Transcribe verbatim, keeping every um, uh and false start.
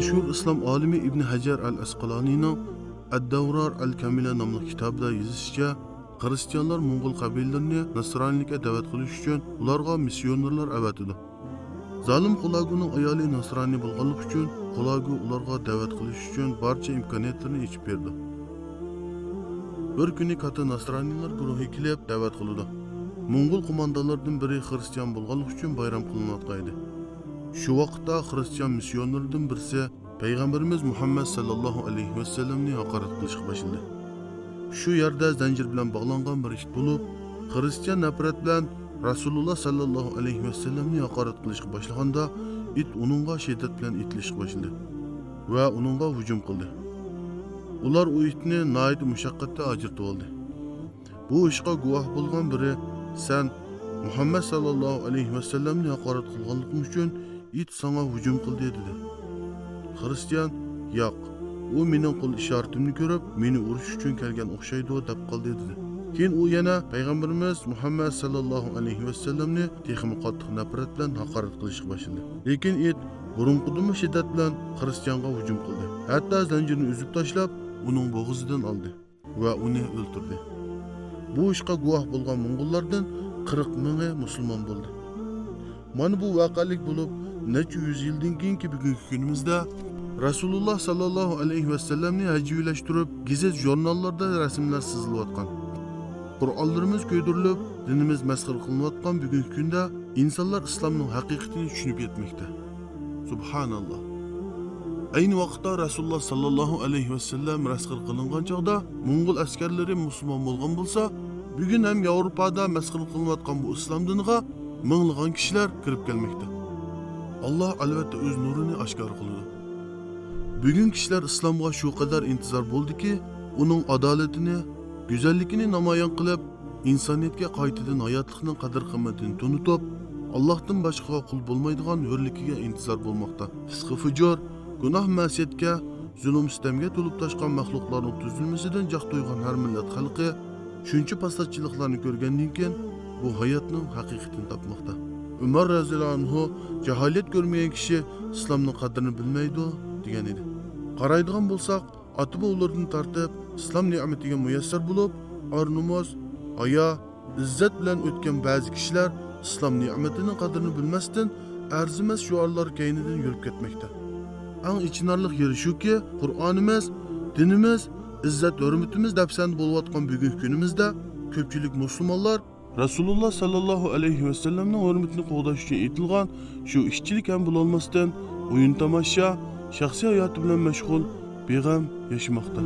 مەشھۇر ئىسلام ئالىمى ئىبن ھەجەر ئەل ئەسقالانىنىڭ ئەد-دەۋرار ئەل-كامىلە ناملىق كىتابىدا يېزىشىچە، خىرىستىيانلار موڭغۇل قەبىلىلىرىنى ناسرانىيلىككە دەۋەت قىلىش ئۈچۈن ئۇلارغا مىسسىيونېرلار ئەۋەتىدۇ. زالىم قۇلاگۇنىڭ ئايالى ناسرانىي بولغانلىقى ئۈچۈن، قۇلاگۇ ئۇلارغا دەۋەت قىلىش ئۈچۈن بارچە ئىمكانىيەتلىرىنى ئېچىپ بېرىدۇ. بىر كۈنى كاتتا ناسرانىيلار گۇرۇھى كېلىپ دەۋەت قىلىدۇ. موڭغۇل قوماندانلىرىدىن بىرى خىرىستىيان بولغانلىقى ئۈچۈن بايرام قىلىنىۋاتقان ئىدى. شۇ ۋاقىتتا خىرىستىيان مىسسىيونېرلىرىدىن بىرسى پەيغەمبىرىمىز مۇھەممەد ساللاللاھۇ ئەلەيھى ۋەسەللەمنى ھاقارەت قىلىشقا باشلىدى. شۇ يەردە زەنجىر بىلەن باغلانغان بىر ئىت بولۇپ، خىرىستىيان نەپرەت بىلەن رەسۇلۇللا ساللاللاھۇ ئەلەيھى ۋەسەللەمنى ھاقارەت قىلىشقا باشلىغاندا، ئىت ئۇنىڭغا شىددەت بىلەن ئېتىلىشقا باشلىدى ۋە ئۇنىڭغا ھۇجۇم قىلدى. ئۇلار ئۇ ئىتنى ناھايىتى مۇشەققەتتە ئاجرىتىۋالدى. بۇ ئىشقا گۇۋاھ بولغان بىرى، سەن مۇھەممەد ساللاللاھۇ ئەلەيھى ۋەسەللەمنى ھاقارەت قىلغانلىقىڭ ئۈچۈن ئىت ساڭا ھۇجۇم قىلدى، دېدى. خىرىستىيان، ياق، ئۇ مېنىڭ قول ئىشارىتىمنى كۆرۈپ، مېنى ئۇرۇش ئۈچۈن كەلگەن ئوخشايدۇ، دەپ قالدى، دېدى. كېيىن ئۇ يەنە پەيغەمبىرىمىز مۇھەممەد ساللاللاھۇ ئەلەيھى ۋەسەللەمنى تېخىمۇ قاتتىق نەپرەت بىلەن ھاقارەت قىلىشقا باشلىدى. لېكىن ئىت بۇرۇنقىدىنمۇ شىددەت بىلەن خىرىستىيانغا ھۇجۇم قىلدى. ھەتتا زەنجىرنى ئۈزۈپ تاشلاپ، ئۇنىڭ بوغۇزىدىن ئالدى ۋە ئۇنى ئۆلتۈردى. بۇ ئىشقا گۇۋاھ بولغان موڭغۇللاردىن قىرىق مىڭى مۇسۇلمان بولدى. مانا بۇ ۋەقەلىك بولۇپ، نەچچە يۈز يىلدىن كېيىنكى بۈگۈنكى كۈنىمىزدە رەسۇلۇللا ساللاللاھۇ ئەلەيھى ۋەسەللەمنى ھەجۋىيلەشتۈرۈپ، گېزىت ژۇرناللاردا رەسىملەر سىزىلىۋاتقان، قۇرئانلىرىمىز كۆيدۈرۈلۈپ، دىنىمىز مەسخىرە قىلىنىۋاتقان بۈگۈنكى كۈندە ئىنسانلار ئىسلامنىڭ ھەقىقىتىنى چۈشىنىپ يەتمەكتە. سۇبھاناللا. ئەينى ۋاقىتتا رەسۇلۇللا ساللاللاھۇ ئەلەيھى ۋەسەللەم مەسخىرە قىلىنغان چاغدا، موڭغۇل ئەسكەرلىرى مۇسۇلمان بولغان بولسا، بۈگۈن ھەم ياۋروپادا مەسخىرە قىلىنىۋاتقان بۇ ئىسلام دىنىغا مىڭلىغان كىشىلەر كىرىپ كەلمەكتە. ئاللا ئەلۋەتتە ئۆز نۇرىنى ئاشكارا قىلىدۇ. بۈگۈن كىشىلەر ئىسلامغا شۇ قەدەر ئىنتىزار بولدىكى، ئۇنىڭ ئادالىتىنى، گۈزەللىكىنى نامايان قىلىپ، ئىنسانىيەتكە قايتىدىن ھاياتلىقنىڭ قەدىر-قىممىتىنى تونۇتۇپ، ئاللاھتىن باشقىغا قۇل بولمايدىغان ھۆرلۈكىگە ئىنتىزار بولماقتا. فىسقى-فۇجۇر، گۇناھ-مەسىيەتكە، زۇلۇم-سىتەمگە تولۇپ تاشقان مەخلۇقلارنىڭ تۈزۈلمىسىدىن جاق تويغان ھەر مىللەت خەلقى شۇنچە پاساتچىلىقلارنى كۆرگەندىن كېيىن، بۇ ھاياتنىڭ ھەقىقىتىنى تاپماقتا. ئۆمەر رەزىياللاھۇ ئەنھۇ، جاھىلىيەت كۆرمىگەن كىشى ئىسلامنىڭ قەدرىنى بىلمەيدۇ، دېگەن ئىدى. قارايدىغان بولساق، ئاتا-بوۋىلىرىدىن تارتىپ ئىسلام نېمىتىگە مۇيەسسەر بولۇپ، ئار-نومۇس، ھايا، ئىززەت بىلەن ئۆتكەن بەزى كىشىلەر ئىسلام نېمىتىنىڭ قەدرىنى بىلمەستىن، ئەرزىمەس شوئارلار كەينىدىن يۈرۈپ كەتمەكتە. ئەڭ ئېچىنارلىق يېرى شۇكى، قۇرئانىمىز، دىنىمىز، ئىززەت-ھۆرمىتىمىز دەپسەندە بولۇۋاتقان بۈگۈنكى كۈنىمىزدە كۆپچىلىك مۇسۇلمانلار رەسۇلۇللا ساللاللاھۇ ئەلەيھى ۋەسەللەمنىڭ ھۆرمىتىنى قوغداش ئۈچۈن ئېيتىلغان شۇ ئىتچىلىك ھەم بولالماستىن، ئويۇن-تاماشا، شەخسىي ھاياتى بىلەن مەشغۇل، بىغەم ياشىماقتا.